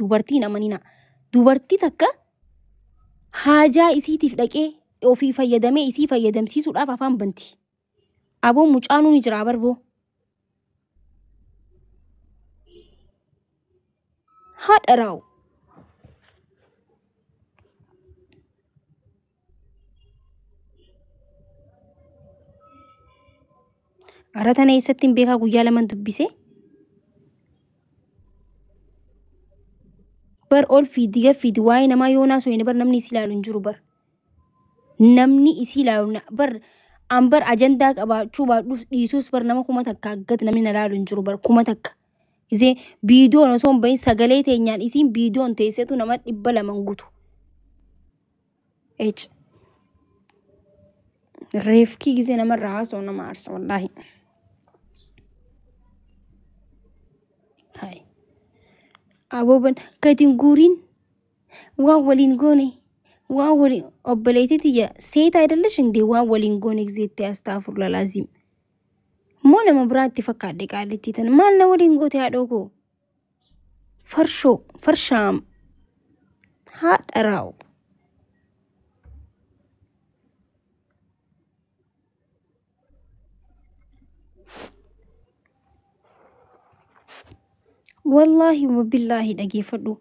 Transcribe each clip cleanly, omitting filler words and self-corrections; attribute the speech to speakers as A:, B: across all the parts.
A: Dubartii hin amaninaa. Dubartii takka haajaa isiitiif dhaqee ofii fayyadamee isii fayyadamsiisuudhaaf afaan banti. Aboo mucaanuu ni jira barboo. Haadha raawu. Ara tana eessatti hin beekaa guyyaa laman dubbise. Bar ol fiidi gad fiidi waa'ee namaa yoo naasoo bar namni isii ilaalu hin jiru bar. Namni isii ilaalu bar an bar ajandaa qabaachuu baadhus dhiisuus bar nama 1000 gad namni na ilaalu hin jiru bar 1000. Isee viidiyoon osoo hin bahin sagalee teenyaan isiin viidiyoon teessetu nama 200 gutu. Ec. Reefkii gisee namarraa haasa'u nama aarsa wallaahi. Hai. Abooban gadi hin guuriin waan waliin goone waan waliin obboleettii tiyya seeta አይደለሽ እንዴ waan waliin goone gizeetti astaafurla laazim. Moo nama biraatti fakkaadhe qaalittii tana maal na waliin goote haadhoo koo? Farshoo farshaam haadha raawu. Wallaahi wabillaahi dhageeffadhu.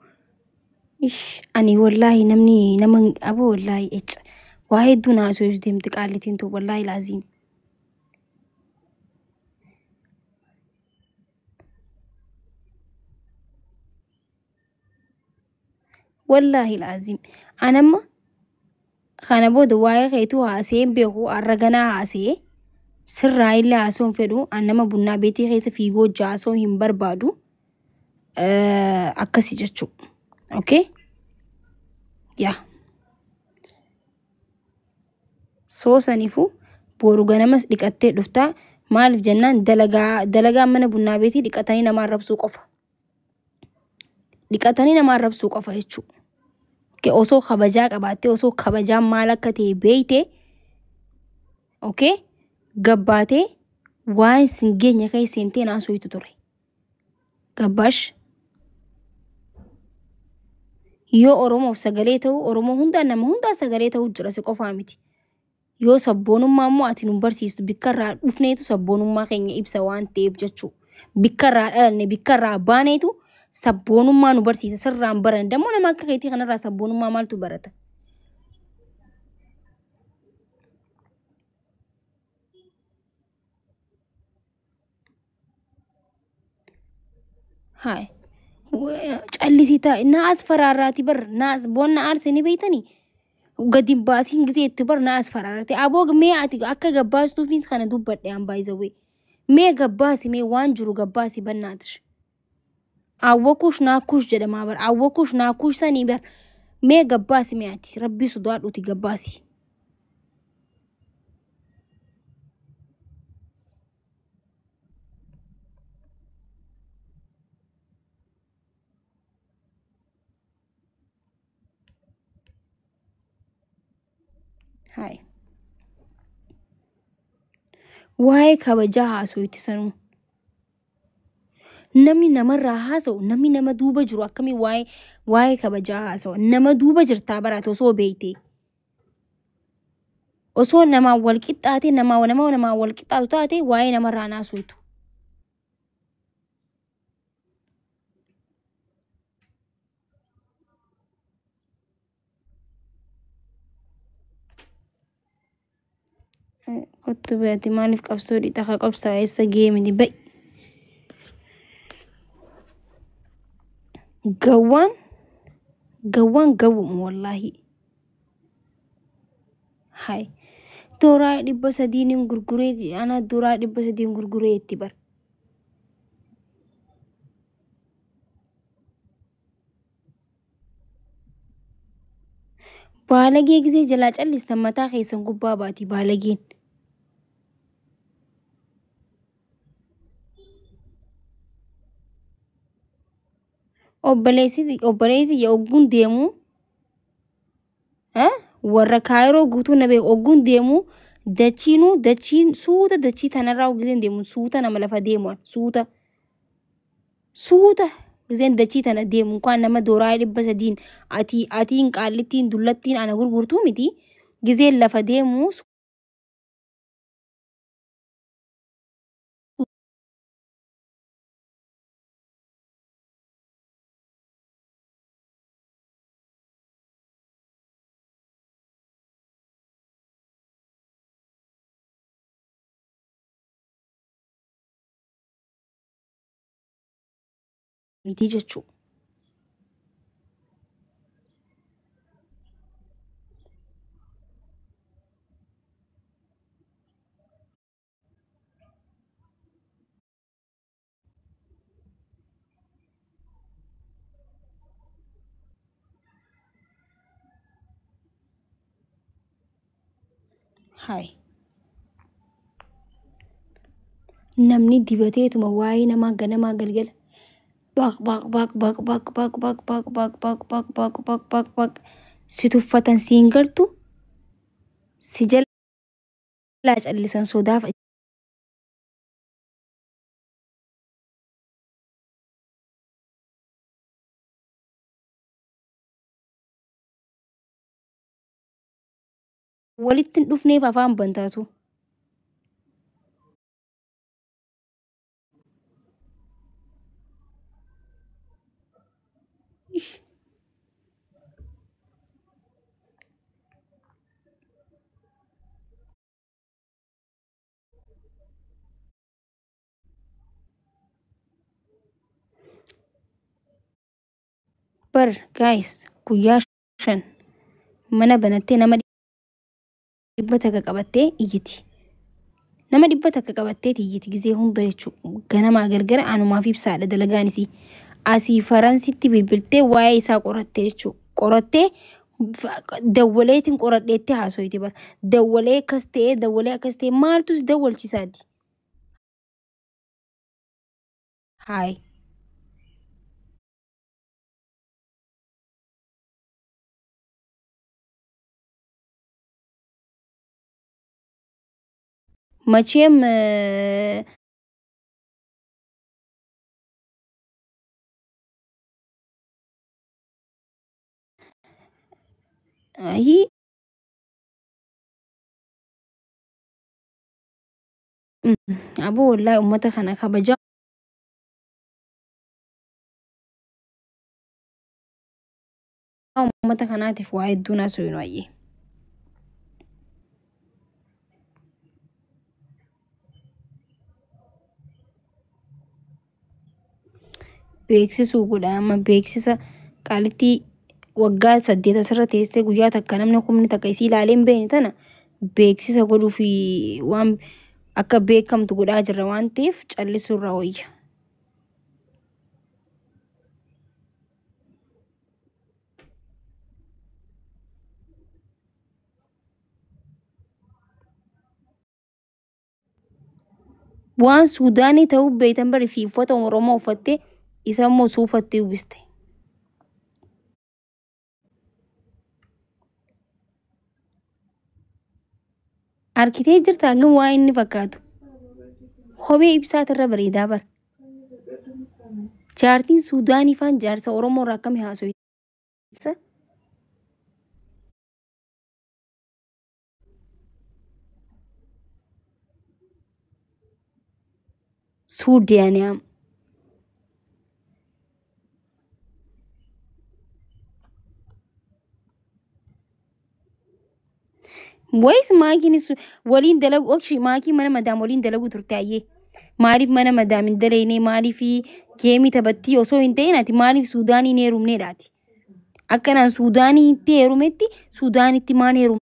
A: Ish ani wallaahi namni nama aboo wallaahi ecca waa hedduu na haasoo deemti qaalittiin tun wallaahi laaziim. Wallaahi laaziim. Anamma kana booda waa'ee keetuu haasee hin beeku har'a ganaa haasee sirraa illee haasoo hin fedhu an nama bunnaa beetii keessa fiigoo haasoo hin barbaadu. Akkasi jechuudha. Okay? Yaa. Soo saniifuu boru ganamas dhiqattee dhuftaa maaliif jennaan dalagaa mana bunnaa beetii dhiqatanii nama arrabsuu qofa. Dhiqatanii nama arrabsuu qofa jechuudha. Okay, osoo kabajaa qabaattee osoo kabajaan maal akka ta'e beeyte okay, gabbaatee waan sin geenye keessa seentee naasooyitu ture. Gabbaash yoo Oromoof sagalee ta'u Oromoo hundaan nama hundaan sagalee ta'u jira si qofaa miti. Yoo sabboonummaa immoo ati nu barsiistu bikka irraa dhufneetu sabboonummaa keenya ibsa waan ta'eef jechuudha. Bikka irraa dhalanne bikka irraa baaneetu sabboonummaa nu barsiisa sirraan baran. Dammoo nama akka keetii kanarraa sabboonummaa maaltu barata? Haay. Callisii taa'e na as faraarraati bar na as boonna aarse ni beeytanii? Gadi baasiin gisee itti bar na as faraarraati. Aboo mee ati akka gabbaastuufis kana dubbadhe an baay'isawee. Mee gabbaasi mee waan jiru gabbaasi bannaatish. Awwakush naakush jedhamaa bar awwakush naakush sanii bar mee gabbaasi mee ati rabbii sodaadhuuti gabbaasi. Haay. Waa'ee kabajaa haasoo itti sanuu. Namni namarraa haasa'u namni nama duuba jiru akkamii waa'ee kabajaa haasa'u nama duuba jirtaa baraate osoo beeyte. Osoo namaan wal qixxaate nama namaan wal qixxaatu taate waa'ee namarraa haasootu. Kottu beeti maaliif qabsoo dhiixa ka qabsaa eessa gahee miti ba'i. Gawwaan gawwaan gawwuma wallaahi. Haay. Dooraa 300 gurguree ana dooraa 300 gurguree itti bar. Baalagee gisee jalaa callistan mataa keessan gubbaa baati baalageen. Obboleessi ogguun deemu warra kaayiroo guutuu na beeku ogguun deemu dachiinuu dachiin suuta dachii tanarraa ogguun deemu suuta nama lafa deemu suuta suuta Giseen dachii tana deemu inkaan nama dooraa 300 ati atiin qaallittiin dullattiin ana gurgurtuu miti. Giseen lafa deemu miti jechuudha. Hayi. Namni dibateetuma waa'ee namaa ganamaa galgala. Baq baq baq baq baq baq baq baq baq baq baq baq baq baq baq si tuffatan siin galtu si jalaa callisan sodaaf walitti hin dhufneef afaan bantaatu. Bar guys guyyaa 5 mana banattee nama 100 qabattee iyyiti. Nama 100 qabattee iyyiti gisee hunda jechuudha. Ganamaa galgala anumaaf ibsaadha dalagaan isii. Asii Faransitti bilbiltee waa'ee isaa qorattee jechuudha. Qorattee dawwaleetiin qoradheettee haasoyti bara. Dawwalee akkas ta'ee dawwalee akkas ta'ee maaltu si dawwalchisaati? Hayi. መቼም አይ aboo wallahi ummata kana kabajaa ummata kanaatiif waa hedduun haasofnu ayyee. Beeksisuu godha amma beeksisa qaalittii waggaa 8 asirra teessee guyyaa takka namni kumni takka isii ilaalee hin beekne tana beeksisa godhuu fi waan akka beekamtu godhaa jirra waan ta'eef callisuu irraa wayya. Waan Suudaanii ta'uu beektan bari fi uffata Oromoo uffattee isa immoo suufattee uwwiste. Arkitee jirta hangam waa inni fakkaatu. Kophee ibsaatirra bareedaa bara. Jaartiin Suudaanii faan jaarsa Oromoo irraa akkami haasoysa? Suudaaniyaa. Wayis maakiin waliin dalagu okshi maakii mana madaam waliin dalagu turte ayyee. Maaliif mana madaam hin dalagne maaliif geemii taphattii osoo hin ta'in ati maaliif Suudaanii hin heerumneedhaati. Akkanaan Suudaanii itti heerumetti Suudaanitti maan heerumneetu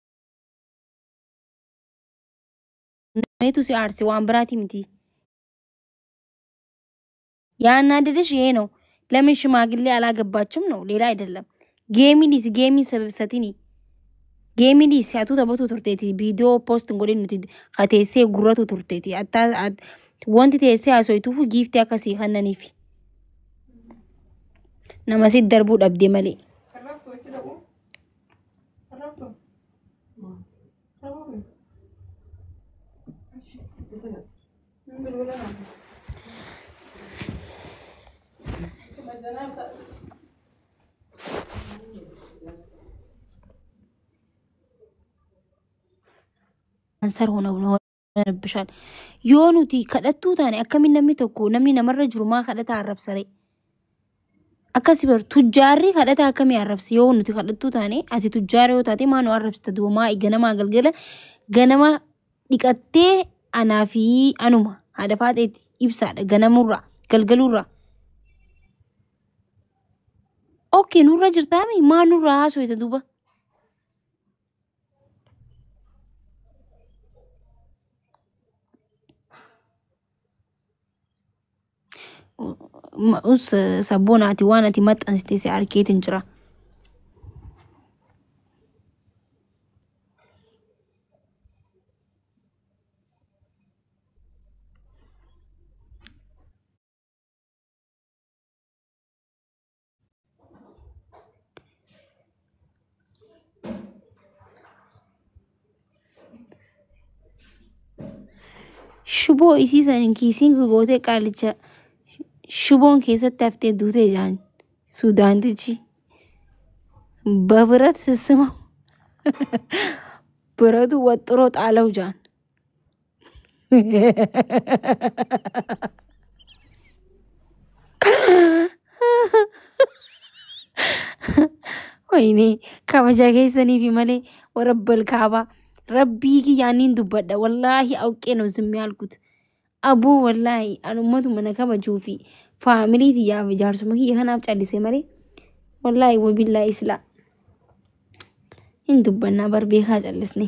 A: si aarse waan biraati miti. ያናደደሽ ይሄ ነው። ለምን ሽማግሌ አላገባችም ነው፣ ሌላ አይደለም። ጌሚኒስ ጌሚ ሰበብሰቲኒ ጌሚኒስ ያቱ taphatu turteeti viidiyoo poost hin godhin nuti kateessee gurratu turteeti wanti teessee haasoytuufu giiftii akkasii kannaniif nama sit darbuu dhabde malee. Kaansar ሆነብሻል. Yoo nuti kadhattuu taane akkamiin namni tokko namni namarra jiru maa kadhataa arrabsare? Akkasi bar tujjaarri kadhataa akkamii arrabsi? Yoo nuti kadhattuu taane, ati tujjaara yoo taate maa nu arrabsita duuba? Maa ganamaa galgala ganama dhiqattee anaa fi anuma haadha faaxeeti ibsaadha ganamurraa galgalurraa. Okay, nurra jirtaami, maa nurraa haasofita duuba? Us sabboon ati waan ati maxxansite si arkeetin jira. Shiboo isii san kiisiin gootee qaalicha shiboon keessatti haftee duutee jaan Suudaantichi. በብረት ስስመው ብረቱ ወጥሮ ጣለው ጃን። ወይኔ kabaja keessaniifi malee warabbal kaabaa rabbii kiyyaaniin dubbadha. Wallaahi አውቄ ነው ዝም ያልኩት። Aboo, wallaahi anummatu mana kabajuu fi family tiyyaaf jaarsuma kiyya kanaaf callise malee, wallaahi wabillaahi silaa hin dubbannaa bar beekaa callisne.